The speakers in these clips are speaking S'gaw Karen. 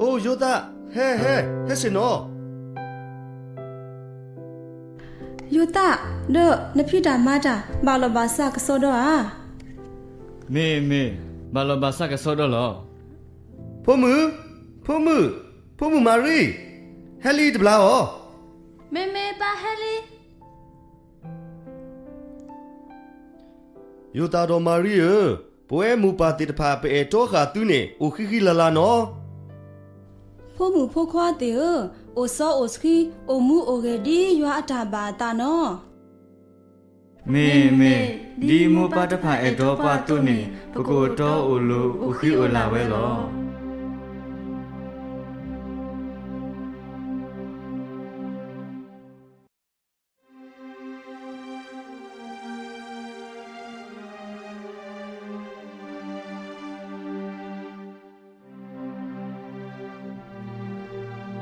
အိၣ်ယိၤသး, ဟဲ, ဟဲ, ဟဲဆ့ၣ်နီၤ. ယိၤသး, ဒီးနဖံးတၢ်မၤတၢ် ဘၣ်လီၤဘၣ်စးကစီဒီဧါ. မ့ၢ်, မ့ၢ်, ဘၣ်လီၤဘၣ်စးကစီဒီလီၤ. ဖိမုၣ်, ဖိမုၣ်, ဖိမုၣ်မၤရံ, ဟဲလံတဘျီဧါ. မ့ၢ်, မ့ၢ်ပၢ်ဟဲလံ. ယိၤသးဒီးမၤရံဧၢ, ပဝဲမိၢ်ပၢ်သ့ၣ်တဖၣ် ပအဲၣ်တီဃာ်သုန့ၣ် အိၣ်ဃံဃံလၤလၤနီၤ. ဖိမုၣ်ဖိခွါသ့ၣ်ဧၢ, အိၣ်စီအိၣ်ဆှံ, အိၣ်မူအိၣ်ဂဲၤဒ်ယွၤအတၢ်ဘၣ်အသးနီၤ. မ့ၢ်, မ့ၢ်, ဒ်မိၢ်ပၢ်တဖၣ်အဲၣ်တီပှၤအသိးန့ၣ် ပကအိၣ်တီအိၣ်လိၤ အိၣ်ဃံအိၣ်လၤဝဲလီၤ.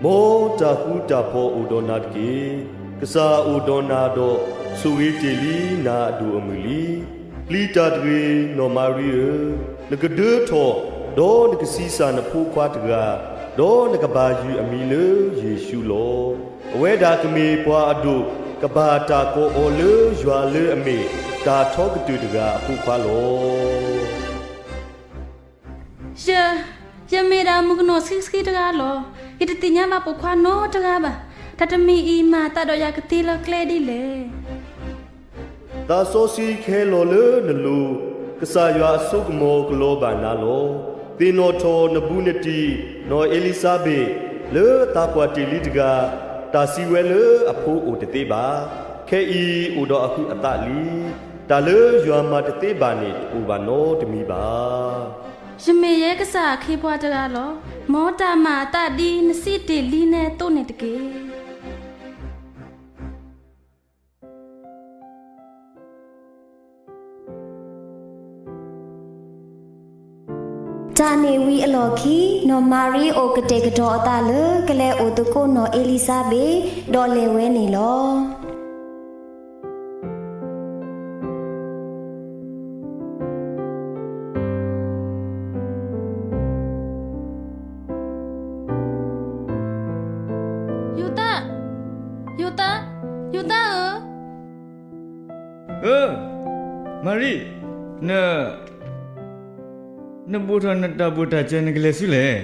မ်တၢ်ဃူတၢ်ဖိးအိၣ်ဒီးနၤတက့ၢ်. ကစၢ်အိၣ်ဒီးနၤဒီး ဆိၣ်ဂ့ၤတ့ၢ်လံနၤအဒိၣ်အမုၢ်လံ. ပျံၤတၢ်တဂ့ၤ, နီၢ်မၤရံဧၢ, နကဒၢထီၣ်, ဒီးနကဆံးစၢ်နဖိခွါတဂၤ, ဒီးနကဘၣ်ယုၢ်အမံၤလၢယ့ၣ်ၡူးလီၤ. အဝဲဒၣ်ကမ့ၢ်ပှၤအဒိၣ်, ကဘၣ်တၢ်ကိးအီၤလၢယွၤလၢအမ့ၢ်တၢ်ထီကတၢၢ်တဂၤအဖိခွါလီၤ. ယ, ယမ့ၢ်ဒၣ်မုၣ်ကနီၤဆှံဆှံတဂၤလီၤ. ယတသ့ၣ်ညါဘၣ်ပိာ်ခွါနီတဂၤဘၣ်. တၢ်တမံၤအံၤမၤအသးဒီးယၤကသ့လၢကျဲဒ်လဲၣ်. သးစီဆှံကဟဲလီၤလၢနလိၤ, ကစၢ်ယွၤအစိကမီၤကလီၤဘၣ်နၤလီၤ. သ့ၣ်နီၣ်ထီၣ်နဘူးနတံၢ်, နီၢ်အ့လံၤစါဘ့း, လၢသးပှၢ်တ့ၢ်လံတဂၤ, တၢ်စံးဝဲလၢအဖိအိၣ်တသ့ဘၣ်. ခဲအံၤအိၣ်ဒီးအဟုးအသးလံ. တၢ်လၢယွၤမၤတသ့ဘၣ်န့ၣ် တအိၣ်ဘၣ်နီတမံၤဘၣ်. ယမ့ၢ်ယဲကစၢ်အခ့အပှၤတဂၤလီၤ. မ်တၢ်မၤအသးဒ်နစံးတ့ၢ်လံနဲအသိးန့ၣ်တက့ၢ်. တၢ်န့ၣ်ဝံၤအလီၢ်ခံ, နီၢ်မၤရံအိၣ်ကတဲာ်ကတီၤအသးလၢ ကလဲၤအိၣ်သကိးနီၢ်အ့လံၤစါဘ့း, ဒီးလဲၤဝဲန့ၣ်လီၤ. ယိၤသး, ယိၤသး, ယိၤသးဧၢ. အၢ, မၤရံ, န, နဘိၣ်ထီၣ်နတၢ်ဘိၣ်တၢ်စၢၤ နကလဲၤဆူလဲၣ်.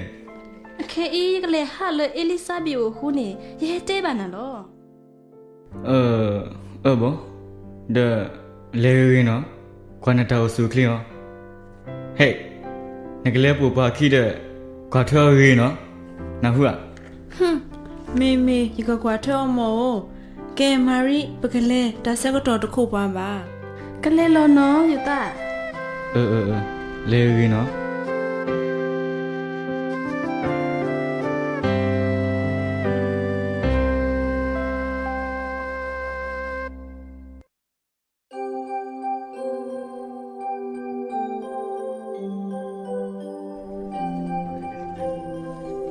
အခဲအံၤယကလဲၤဟးလၢအ့လံၤစါဘ့းအအိၣ်အဃိန့ၣ် ယဟဲတဲဘၣ်နၤလီၤ. အၢ, အၢဘၣ်, ဒီးလဲၤဂ့ၤဂ့ၤနီၤ, ကွၢ်နတၢ်အိၣ်ဆူၣ်အိၣ်ချ့အီၤ. ဟဲ, နကလဲၤပိာ်ပှၤခံဒီး ကွၢ်ထွဲအီၤဂ့ၤနီၤ, နၢ်ဟူဧါ. မ့ၢ်မ့ၢ် ယကကွၢ်ထွဲအီၤမၢ်ဧိၤ. ကဲမၤရံ, ပကလဲၤ, တၢ်ဆၢကတီၢ်တခိးပှၤဘၣ်. ကလဲၤလီၤနီၤယိၤသး. အၢ, အၢ, အၢ, လဲၤဂ့ၤဂ့ၤနီၤ.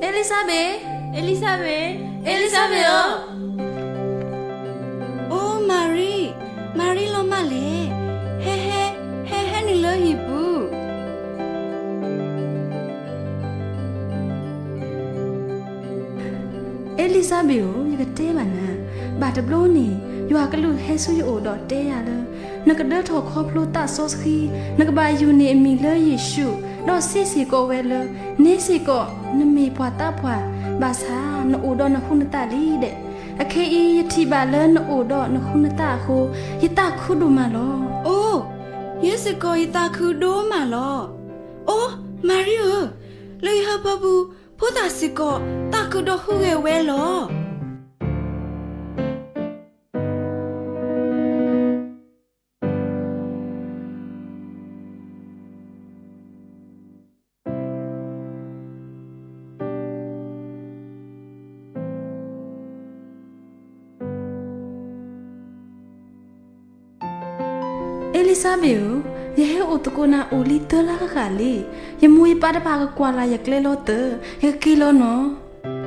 အ့လံၤစါဘ့း, အ့လံၤစါဘ့း, အ့လံၤစါဘ့းဧၢ. အိ မၤရံ, မၤရံလီၤမၢ်လဲၣ်. ဟဲ, ဟဲ, ဟဲ, ဟဲနုာ်လၢဟံၣ်ပူၤ. အ့လံၤစါဘ့းဧၢ, ယကတဲဘၣ်နၤ, ဘၣ်တဘျီန့ၣ် ယွၤအကလူးဟဲဆူယအိၣ်ဒီးတဲယၤလၢ နကဒၢထီၣ်ခီဖျိသးစီဆှံ, နကဘၣ်ယုၢ်န့ၢ်အမံၤလၢယ့ၣ်ၡူး, ဒီးစံးစ့ၢ်ကီးဝဲလၢ န့ၢ်စ့ၢ်ကီးနမ့ၢ်ပှၤသးပှၢ်, ဘၣ်ဆၣ်နအိၣ်ဒီးနဟုးနသးလံဒဲး. အခဲအံၤ ယထံၣ်ဘၣ်လၢနအိၣ်ဒီးနဟုးနသးအဃိ, ယသးခုဒိၣ်မးလီၤ. အိ, ယဲစ့ၢ်ကီးယသးခုဒိၣ်မးလီၤ. အိ, မၤရံဧၢ, လၢယဟၢဖၢပူၤ ဖိသၣ်စ့ၢ်ကီးသးခုဒီးဟူးဂဲၤဝဲလီၤ. အ့လံၤစါဘ့းဧၢ, ယဟဲအိၣ်သကိးနၤအိၣ်လံသၢလါဃၣ်ဃၣ်လံ. ယမိၢ်ယပၢ်တဖၣ်ကကွၢ်လၢ်ယကျဲလီၤသၢ, ယကက့ၤလီၤနီၤ.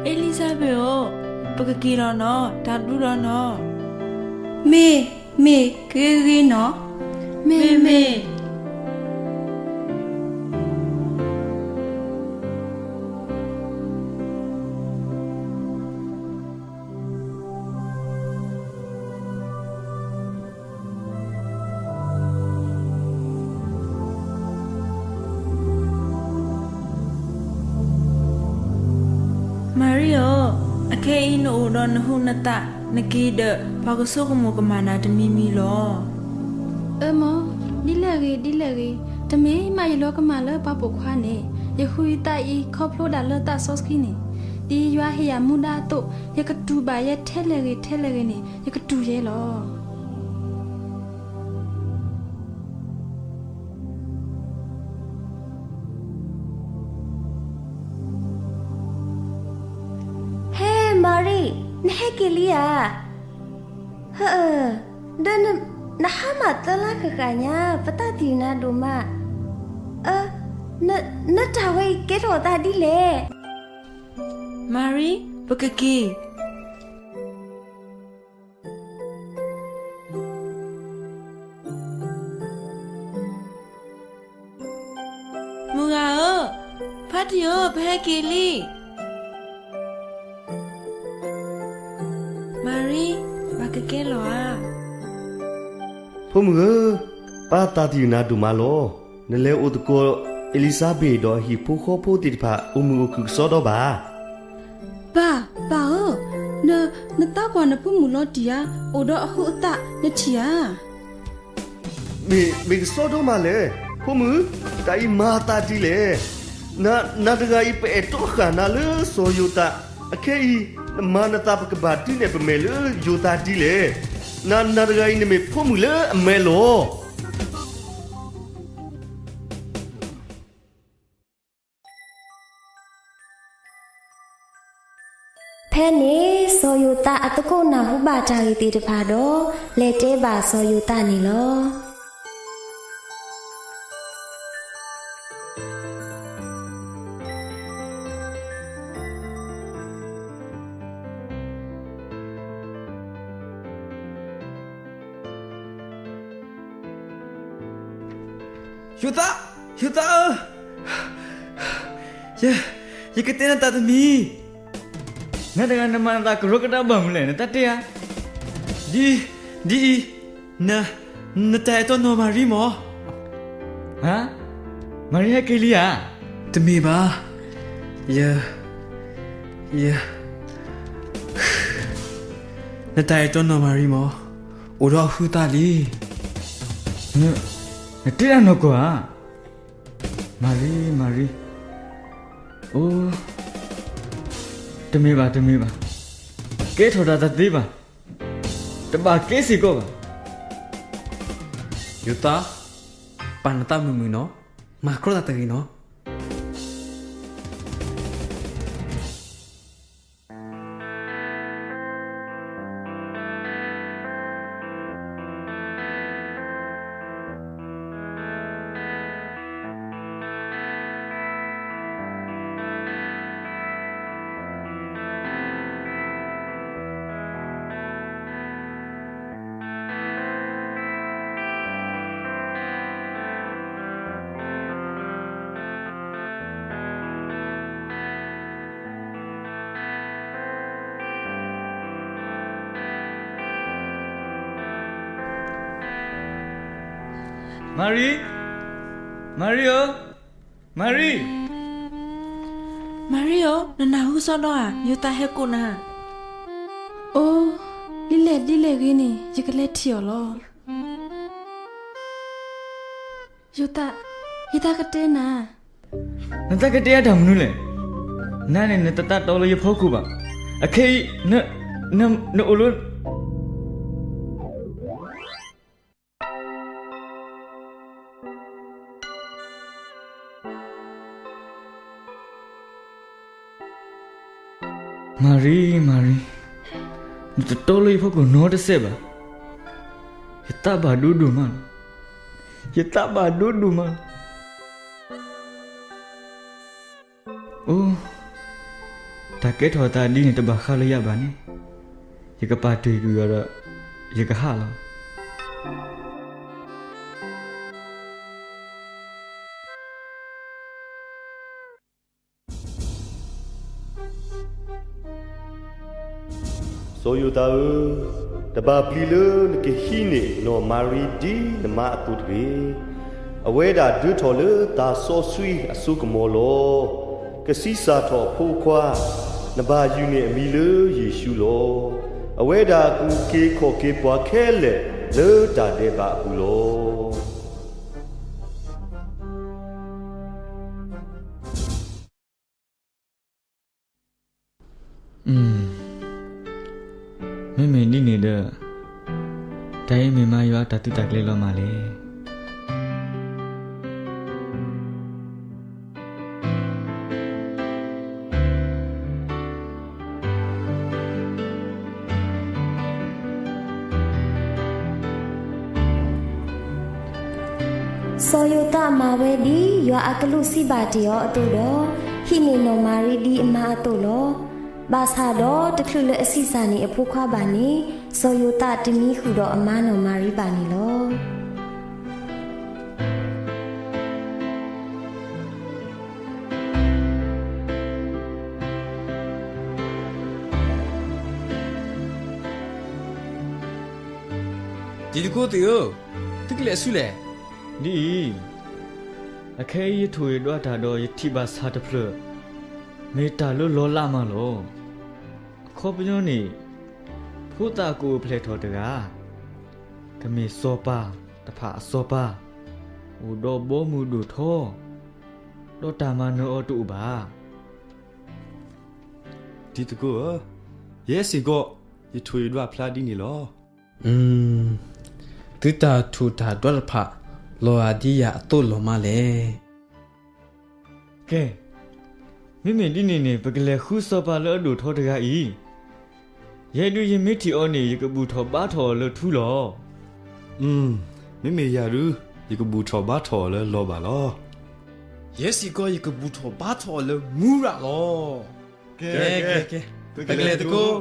အ့လံၤစါဘ့းဧၢ, ပကက့ၤလီၤနီၤ, တၢ်ဘျုးလီၤနီၤ. မ့ၢ်, မ့ၢ်, ဂ့ၤဂ့ၤနီၤ. မ့ၢ်, မ့ၢ်. မၤရံဧၢ, အခဲအံၤနအိၣ်ဒီးနဟုးနသး, နက့ၤဒီး ပှၤကဆိကမိၣ်ကမၣ်နၤတမံၤမံၤလီၤ. အၢမ့ၢ်, ဒ်လဲၣ်ဂ့ၤ ဒ်လဲၣ်ဂ့ၤ, တမ့ၢ်မးယလီၤကမၣ်လၢပှၤပိာ်ခွါန့ၣ်, ယဟုးယသးအံၤ ခီဖျိဒၣ်လၢသးစီဆှံန့ၣ်, ဒ်ယွၤဟ့ၣ်ယၤမူဒါအသိး, ယကတူၢ်ဘၣ်ယဲထဲလဲၣ်ဂ့ၤ ထဲလဲၣ်ဂ့ၤန့ၣ် ယကတူၢ်ယဲလီၤ. ဟဲ, မၤရံ, နဟဲက့ၤလံဧါ. ဟၢ, ဒီးနဟါမၢ်သၢလါဃၣ်ဃၣ်ညါ, ပသးသယုၢ်နၤဒိၣ်မး. အၢ, နတၢ်ဝဲအံၤကဲထီၣ်သးဒ်လဲၣ်. မၤရံ, ပကက့ၤ. မုၢ်ဂၤဧၢ, ဖါတံၢ်ဧၢ, ပဟဲက့ၤလံ. မၤရံ, ပကကဲလီၤဧါ. ဖိမုၣ်ဧၢ, ပၢ်သးသယုၢ်နၤဒိၣ်မးလီၤ. နလဲၤအိၣ်သကိးအ့လံၤစါဘ့းဒီးအဟံၣ်ဖိဃီဖိသ့ၣ်တဖၣ် အိၣ်မုာ်အိၣ်ခုၣ်ကစီဒီဘၣ်. ပၢ်, ပၢ်ဧၢ, န, နသးကွၢ်နဖိမုၣ်လီၤတံၢ်ဧါ, အိၣ်ဒီးအဟုးအသးနထံၣ်ဧါ. မ့ၢ်, မ့ၢ်ကစီဒီမးလဲၣ်, ဖိမုၣ်, တၢ်အံၤမၤသးဒ်လဲၣ်. န, နၤတဂၤအံၤ ပအဲၣ်တီဃာ်နၤလၢစီၤယိၤသး, အခဲအံၤ နမၤနသးပကဘၣ်ဒုးနဲၣ်ပမဲာ်လၢယိၤသးဒ်လဲၣ်. န, နၤတဂၤအံၤ နမ့ၢ်ဖိမုၣ်လၢအမဲာ်လီၤ. ဖဲန့ၣ် စီၤယိၤသးအသကိးနၢ်ဟူဘၣ်တၢ်ဂ့ၢ်သ့ၣ်တဖၣ်ဒီး လဲၤတဲဘၣ်စီၤယိၤသးန့ၣ်လီၤ. ယိၤသး, ယိၤသးဧၢ, ယ, ယကတဲနၤတၢ်တမံၤ. နၤတဂၤနမၤနသးကရိကဒါဘၣ်မနုၤလဲၣ်, နတၢ်တဲဧါ. ဒ်, ဒ်အံၤ, န, နတၢ်အဲၣ်တီနီၢ်မၤရံမး. ဟါ, မၤရံဟဲက့ၤလံဧါ. တမ့ၢ်ဘၣ်, ယ, ယ, နတၢ်အဲၣ်တီနီၢ်မၤရံမး, အိၣ်ဒီးအဟုးသးလံ. န, နတဲတၢ်နီၢ်ကီၢ်ဧါ. မၤရံ, မၤရံ, အိ, တမ့ၢ်ဘၣ်, တမ့ၢ်ဘၣ်, ကဲထီၣ်တၢ်တသ့ဘၣ်, တဘၣ်ကဲစ့ၢ်ကီးဘၣ်. ယိၤသး, ပာ်နသးမုာ်မုာ်နီၤ, မၤကြီသးတဂ့ၤနီၤ. မၤရံ, မၤရံဧၢ, မၤရံ. မၤရံဧၢ, နနၢ်ဟူကစီဒီဧါ, ယိၤသးဟဲကိးနၤ. အိ, ဒ်လဲၣ်ဒ်လဲၣ်ဂ့ၤန့ၣ် ယကလဲၤထံၣ်အီၤလီၤ. ယိၤသး, ယသးကတဲနၤ. နသးကတဲအတၢ်မနုၤလဲၣ်. နၤန့ၣ် နတသးတီလၢယဖီခိၣ်ဘၣ်. အခဲအံၤ န, န, နအိၣ်လၢ မၤရံ, မၤရံ, နတတီလၢယဖီခိၣ်နီတစဲးဘၣ်. ယသးဘၣ်ဒိဒိၣ်မးလီၤ. ယသးဘၣ်ဒိဒိၣ်မးလီၤ. အိ, တၢ်ကဲထီၣ်အသးဒ်န့ၣ် တဘၣ်ဃးလၢယၤဘၣ်န့ၣ်, ယကပာ်တ့ၢ်ကွံာ်အီၤဒီး ယကဟးလီၤ. စီၤယိၤသးဧၢ, တဘၣ်ပျံၤလၢနကဟံးန့ၢ်နီၢ်မၤရံဒ်နမါအသိးတဂ့ၤ. အဝဲဒၣ်ဒၢထီၣ်လၢသးစီဆှံအစိကမီၤလီၤ. ကဆံးစၢ်ထီၣ်အဖိခွါ, နဘၣ်ယုၢ်န့ၢ်အမံၤလၢယ့ၣ်ၡူးလီၤ. အဝဲဒၣ်ကအုၣ်က့ၤခီၣ်က့ၤပှၤခဲလၢာ်လၢတၢ်ဒဲးဘးအပူၤလီၤ. မ့မ့ၢ်ဒ်န့ၣ်ဒီး, တၢ်အံၤမ့ၢ်မးယွၤအတၢ်သုးတၢ်ကျဲၤလီၤမးလဲၣ်. စီၤယိၤသးမၤဝဲဒ်ယွၤအကလူးစံးဘၣ်တ့ၢ်အီၤအသိးဒီး, ဟံးန့ၢ်နီၢ်မၤရံဒ်အမါအသိးလီၤ. ဘၣ်ဆၣ်ဒီးတချုးလၢအဆံးစၢ်န့ၢ်အဖိခွါဘၣ်န့ၣ်, စီၤယိၤသးတမံဃုာ်ဒီးအမါနီၢ်မၤရံဘၣ်န့ၣ်လီၤ. တံၤသကိးသ့ၣ်ဧၢ, သုကလဲၤဆူလဲၣ်. ဒ်အံၤ, အခဲအံၤယထိၣ်ယဒွးတၢ်ဒီးယထံၣ်ဘၣ်ဆၣ်တဖျၢၣ်, မ့ၢ်တၢ်လၢလီၤလးမးလီၤ. အခီပညီန့ၣ်, ဖိသၣ်ကအိၣ်ဖျဲၣ်ထီၣ်တဂၤ, ကမ့ၢ်စီၤပၤတဖၣ်အစီၤပၤ, အိၣ်ဒီးဘီမုၢ်ဒိၣ်ထီ, ဒီးတၢ်မၤနၢၤအီၤတအိၣ်ဘၣ်. တံၤသကိးဧၢ, ယဲစ့ၢ်ကီး, ယထိၣ်ယဒွးဖျါဒ်န့ၣ်လီၤ. သုတၢ်ထိၣ်တၢ်ဒွးတဖၣ် လီၤဂာ်ဒ်ယၤအသိးလီၤမးလဲၣ်. ကဲ, မ့မ့ၢ်ဒ်န့ၣ်န့ၣ် ပကလဲၤဃုစီၤပၤလၢအဒိၣ်ထီတဂၤအံၤ. ယဲဒုးယမ့ၢ်ထံၣ်အီၤန့ၣ် ယကဘူၣ်ထီၣ်ဘါထီၣ်အီၤလၢထူလီၤ. မ့မ့ၢ်ယၤဒုး, ယကဘူၣ်ထီၣ်ဘါထီၣ်အီၤလၢလီၤဘၣ်လီၤ. ယဲစ့ၢ်ကီးယကဘူၣ်ထီၣ်ဘါထီၣ်အီၤလၢမူရၤလီၤ. ကဲ, ကဲ, ပကလဲၤသကိး.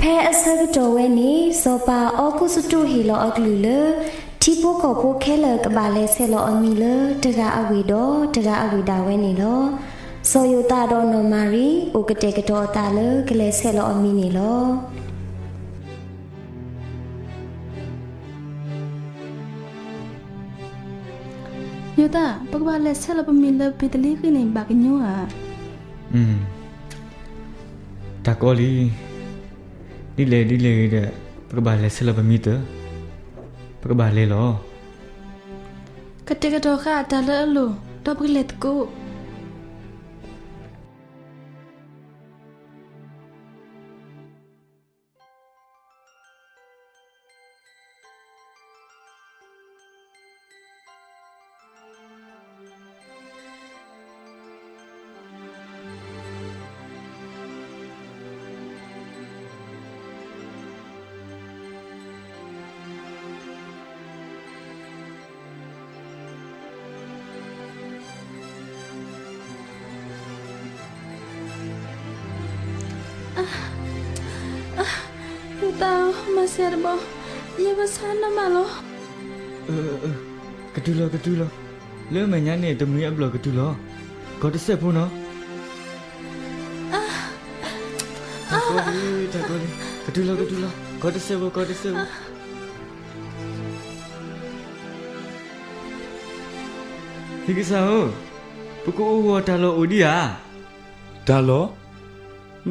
ဖဲအဆၢကတီၢ်ဝဲန့ၣ် စီၤပၤအီကူစတူးဟ့ၣ်လီၤအကလုၢ်လၢ ထံဖိကီၢ်ဖိခဲလၢာ်ကဘၣ်လဲၤဆဲးလီၤအမံၤလၢတဂၤအဝ့ၢ်ဒီးတဂၤအဝ့ၢ်ဒၣ်ဝဲန့ၣ်လီၤ. စီၤယိၤသးဒီးနီၢ်မၤရံ အိၣ်ကတဲာ်ကတီၤအသးလၢကလဲၤဆဲးလီၤအမံၤန့ၣ်လီၤ. ယိၤသး, ပကဘၣ်လဲၤဆဲးလီၤပမံၤလၢဘ့းသလ့ဃ့ၣ်န့ၣ် ဘၣ်ကညီဧါ. တၢ်ကီလံ. ဒ်လဲၣ်ဒ်လဲၣ်ဂ့ၤဒီး ပကဘၣ်လဲၤဆဲးလီၤပမံၤသၢ, ပကဘၣ်လဲၤလီၤ. ကတဲာ်ကတီၤဃာ်တၢ်လၢအလိၤ, ဒီးပကလဲၤသကိး. ယိၤသးဧၢ, မၤစၢၤတဘီ, ယဲပဆါနီၣ်မးလီၤ. ကတုၤလီၤ ကတုၤလီၤ, လၢမဲာ်ညါန့ၣ် တမှံၤအဘျီၣ်ကတုၤလီၤ. ကီၢ်တစဲးဖိနီၤ. တၢ်ကီလံ, တၢ်ကီလံ, ကတုၤလီၤ ကတုၤလီၤ, ကီၢ်တစဲးဖိ ကီၢ်တစဲးဖိ. ဟံၣ်ကစၢ်ဧၢ, ပကအိၣ်ဂီၢ်တၢ်လီၢ်အိၣ်ဒံးဧါ. တၢ်လီၢ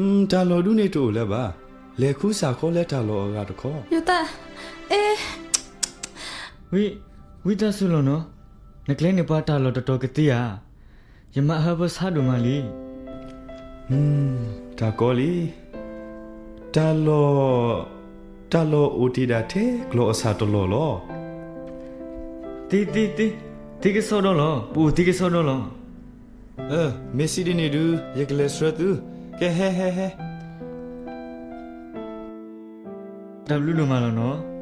်, တၢ်လီၢ်ဒုးန့ၣ်တအိၣ်လၢၤဘၣ်. လဲၤခူစၢ်ခီလၢတၢ်လီၢ်အဂၤတခီ. ယိၤသး, အ့ ဝံသးစူၤလီၤနီၤ, နကျဲန့ၢ်ပှၤတၢ်လီၢ်တတီၤကသ့ဧါ. ယမၤဟၢပၢဆါဒိၣ်မးလံ. တၢ်ကီလံ. တၢ်လီၢ်, တၢ်လီၢ်အိၣ်တ့ၢ်ဒၣ်ထဲကျီၢ်အဆၣ်တလီၢ်လီၤ. သ့, သ့, သ့, သ့ကစီဒီလီၤ, ပအိၣ်သ့ကစီဒီလီၤ. မ့ၢ်စံးဒ်န့ၣ်ဒုး ယကလဲၤဆှၢသု. ကဲ ဟဲ ဟဲ ဟဲ. တၢ်ဘျုးဒိၣ်မးလီၤနီၤ.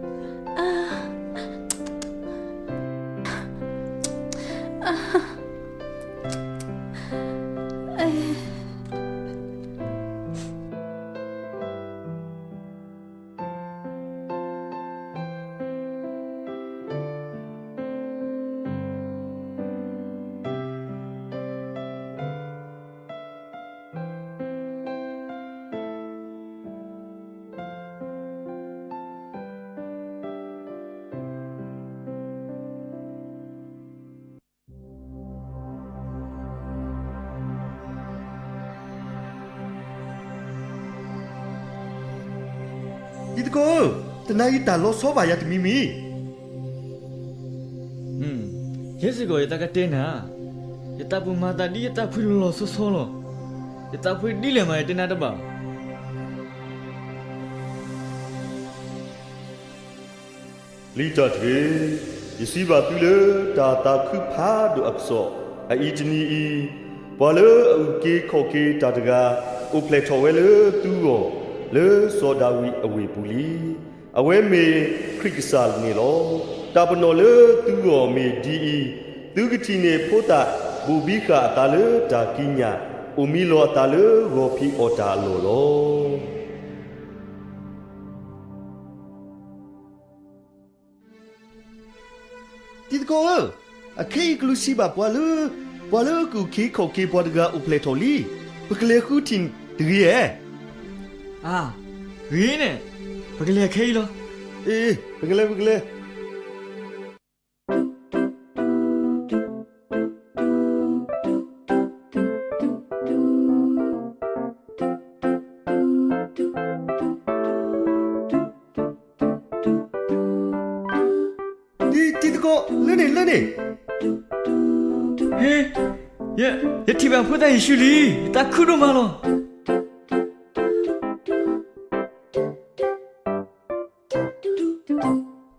တံၤသကိးဧၢ, တနၤအံၤတၢ်လီၤဆီဘၣ်ယၤတမံၤမံၤ. ယဲစ့ၢ်ကီးယသးကတဲနၤ, ယသးပှ့ၤမၤသးဒ်ယသးဖှံလီၤလီၤဆီဆီလီၤ. ယသးဖှံဒ်လဲၣ်မး ယတဲနၤတဘၣ်. လံာ်တၢ်တဂ့ၤ, ယစံးဘၣ်သုလၢတၢ်သးခုဖးဒိၣ်အကစီၣ်, အအံၤတနံၤအံၤ, ပှၤလၢအအုၣ်က့ၤခီၣ်က့ၤတၢ်တဂၤ အိၣ်ဖျဲၣ်ထီၣ်ဝဲလၢသုဂီၢ်လၢစီၤဒၤဝံးအဝ့ၢ်ပူၤလံ. အဝဲမ့ၢ်ခရံာ်ကစၢ်န့ၣ်လီၤ. တၢ်ပနီၣ်လၢသုဂီၢ်မ့ၢ်ဒ်အံၤ, သုကထံၣ်န့ၢ်ဖိသၣ်ဘိၣ်ဘံဃာ်အသးလၢတၢ်ကံးညာ်, အိၣ်မံလီၤအသးလၢဂီၤဖံးအီၣ်တၢ်အလီၢ်လီၤ. တံၤသကိးဧၢ, အခဲအံၤကလူးစံးဘၣ်ပှၤလၢ ပှၤလၢအကအုၣ်က့ၤခီၣ်က့ၤပှၤတဂၤအိၣ်ဖျဲၣ်ထီၣ်လံ. ပကလဲၤဃုထံၣ်တဂ့ၤဧါ. အၢ, ဂ့ၤန့ၣ်, ပကလဲၤခဲအံၤလီၤ. အ့, ပကလဲၤ ပကလဲၤ. တံၤသကိး, လၢန့ၣ် လၢန့ၣ်. ဟ့, ယထံၣ်ဘၣ်ဖိသၣ်ယ့ၣ်ၡူးလံ, ယသးခုဒိၣ်မးလီၤ.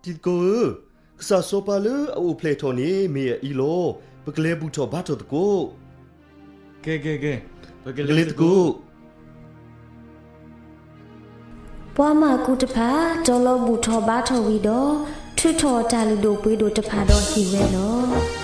တံၤသကိးဧၢ, ကစၢ်စီၤပၤလၢအအိၣ်ဖျဲၣ်ထီၣ်န့ၣ်မ့ၢ်အအံၤလီၤ. ပကလဲၤဘူၣ်ထီၣ်ဘါထီၣ်သကိး. ကလဲၤသကိး. ပှၤမၢ်ကူးတဖၣ် တီၤလီၤဘူၣ်ထီၣ်ဘါထီၣ်ဝံၤဒီး, ထုးထီၣ်တၢ်လုၢ်ဒိၣ်ပှ့ၤဒိၣ်တဖၣ်ဒီးဟ့ၣ်ဝဲလီၤ.